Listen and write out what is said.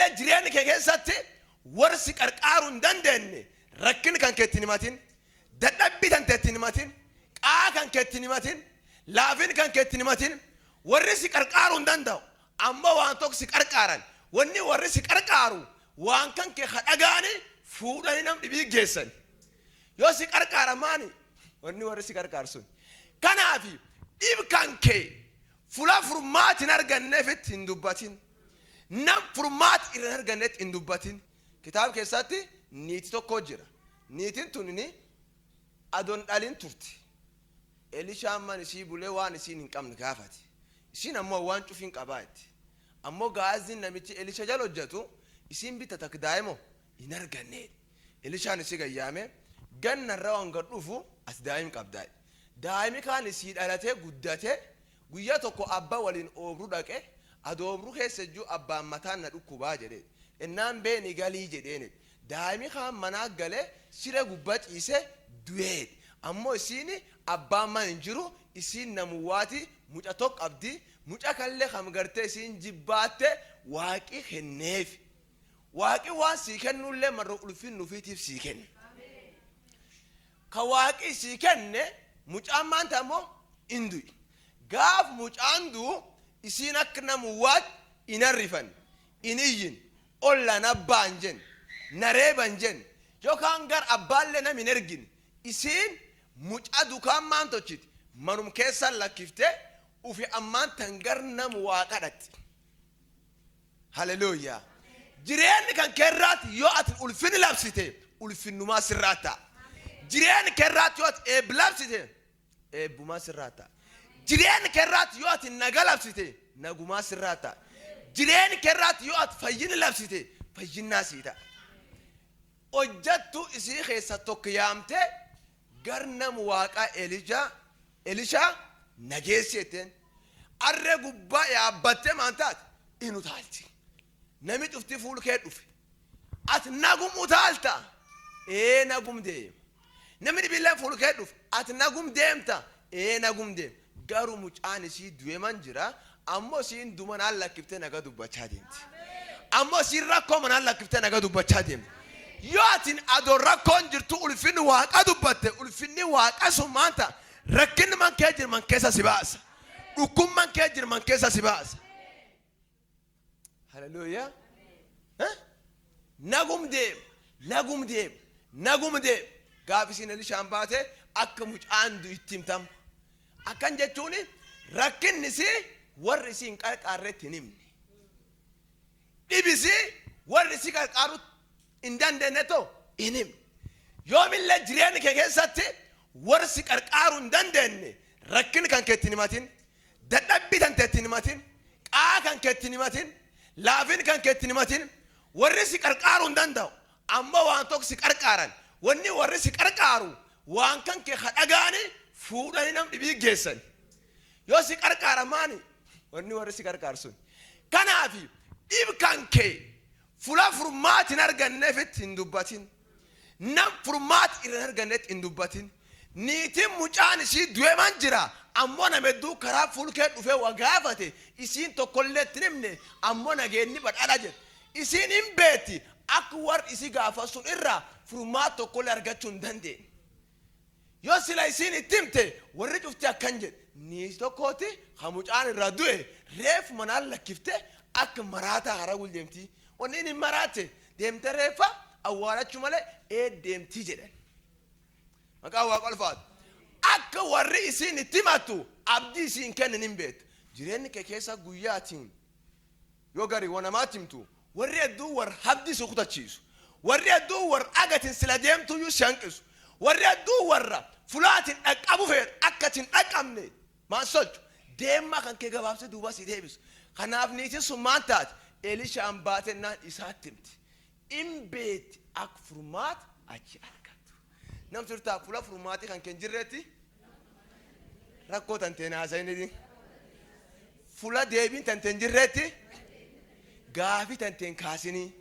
Yoomillee jireenya kee keessatti warri si qarqaaruu hin dandeenye, rakkina kan keetti hin himatin, dadhabbii tan teetti hin himatin, qaa kan keetti hin himatin, laafin kan keetti hin himatin. Warri si qarqaaruu hin danda'u. Ammoo waan tokko si qarqaaran. Wanni warri si qarqaaru, waan kan kee ha dhagaani fuudhanii nam dhibii geessan. Yoo si qarqaaran maani wanni warri si qarqaaru sun? Kanaafi dhib kan kee fula furmaati hin arganneefitti hin dubbatin. Nam furmaati irra hin argannetti hin dubbatin. Kitaaba keessatti niiti tokko jira. Niitiin tunini adon dhalin turte. Elishaan man isii bulee waan isiin hin qabne gaafate. Isiin ammoo waan cufin qabaa jetti. Ammoo Gaaziin, namichi Elisha jala hojjatu, isiin bitta takka daa'imo hin arganne. Elishaan isii gayyaame, ganna irra waan gad dhufu ati daa'im qabdaa. Daa'imi kaan isii dhalatee guddate. Guyyaa tokko abba waliin oobru dhaqe. Adoo oobru keessa ejjuu, abbaan mataan na dhukkubaa jedhe. Ennaan beeni galii jedheen. Daa'imi kaan manaa galee siree gubbaa ciise du'ee. Ammoo isiin abbaan man hin jiru. Isiin namuwaati, muca tokko qabdi. Muca kallee kam gartee isiin jibbaatte Waaqi kenneef. Waaqi waan sii kennullee marro ulfinnu ufiitiif sii kenne. Ka Waaqi sii kenne mucaan maan ta'e ammoo hin du'i. Gaaf mucaan du'u isiin akka namuwaatti hin arrifan, hin iyyin, ollaan abbaa hin jenne, na reeba hin jenne, yookaan gar abbaallee nam hin ergine. Isiin mucaa dukaan maan tolchiti? Manum keessan lakkifte ufi ammaan tan gar nam Waaqa dhaqxi. Haleluuyaa. Jireenyi kan keerraatti yoo ati ulfinni labsite, ulfinnumaa sirraa ta'a. Jireenyi keerraatti yoo ati eebbi labsite, eebbumaa sirraa ta'a. Jireenyi keerraatti yoo ati naga labsite, nagumaa sirraa ta'a. Jireenyi keerraatti yoo ati fayyinni labsite, fayyinnaa sii ta'a. Hojjattu isii keessa tokko yaamte, gar nam Waaqaa Elijaa, Elishaa nageessi jetteen. Arree gubbaa yaabbattee maan taate? In utaalti. Nami cufti fuul kee dhufe. Ati nagum utaalta? Ee, nagum deema. Namni dhibillee fuul kee dhufe. Ati nagum deemta? Ee, nagum deema. Garuu mucaan isii du'e man jira. Ammoo isiin dumanaan lakkiftee naga dubbachaa deemti. Ammoo isiin rakkoo manaan lakkiftee naga dubbachaa deemti. Yoo atin adoo rakkoon jirtu ulfinni Waaqa dubbatte, ulfinni Waaqa sun maan ta'a? Rakkinni man kee jiru man keessa si baasa. Dhukkubman kee jiru man keessa si baasa. Haleluuyaa. Nagum deem, nagum deem, nagum deem. Gaaf isiin Elishaan baate akka mucaan du'u itti himtam. Akkan jechuun rakkinni isii warri isii hin qarqaarretti hin himne. Dhibisi warri isii qarqaaru hin dandeenye too hin himne. Yoomillee jireenya kee keessatti warri si qarqaaruu hin dandeenye, rakkina kan keetti hin himatin, dadhabbii tan teetti hin himatin, qaa kan keetti hin himatin, laafin kan keetti hin himatin. Warri si qarqaaruu hin danda'u. Ammoo waan tokko si qarqaaran. Wanni warri si qarqaaru, waan kan kee ha dhagaani fuudhanii nam dhibii geessan. Yoo si qarqaaran maani wanni warri si qarqaaru sun? Kanaafi dhib kan kee fula furmaati hin arganneefitti hin dubbatin. Nam furmaati irra hin argannetti hin dubbatin. Niitiin mucaan isii du'e man jira. Ammoo nama hedduu karaa fuul kee dhufee wa gaafate, isiin tokkollee itti hin himne. Ammoo nageenni badhaadha jedhe. Isiin hin beetti akka warri isii gaafa sun irraa furmaata tokkollee argachuu hin dandeenye. Yoo sila isiin itti himte, warri cufti akkan jedhe. Niiti tokkooti ka mucaan irraa du'e reefu manaan lakkifte akka maraataa karaa gul deemti. Wanni inni maraatte deemte reeffa awwaalachuu malee ee deemtii jedhan. Maqaan Waaqa ulfaatu. Akka warri isiin itti himattu abdii isiin kennin hin beektu. Jireenyi kee keessa guyyaatiin yoo gari wa namaatti himtu, warri hedduu warra abdii si kutachiisu. Warri hedduu warra agatin sila deemtuyyuu si hanqisu. Warri hedduu warra fulaatiin dhaqqabu feetu akkatiin dhaqqabne maan sochu. Deemaa kan kee gabaabsee duuba si deebisu. Kanaaf niitiin sun maan taate? Elishaan baatennaan isaatti himti. In beetti akka furmaata achi argattu. Nam sirtaa fuula furmaatii kan kee hin jirreetti rakkoo tanteen haasa'initi. Fuula deebiin tanteen jirreetti gaafii tanteen kaasinii.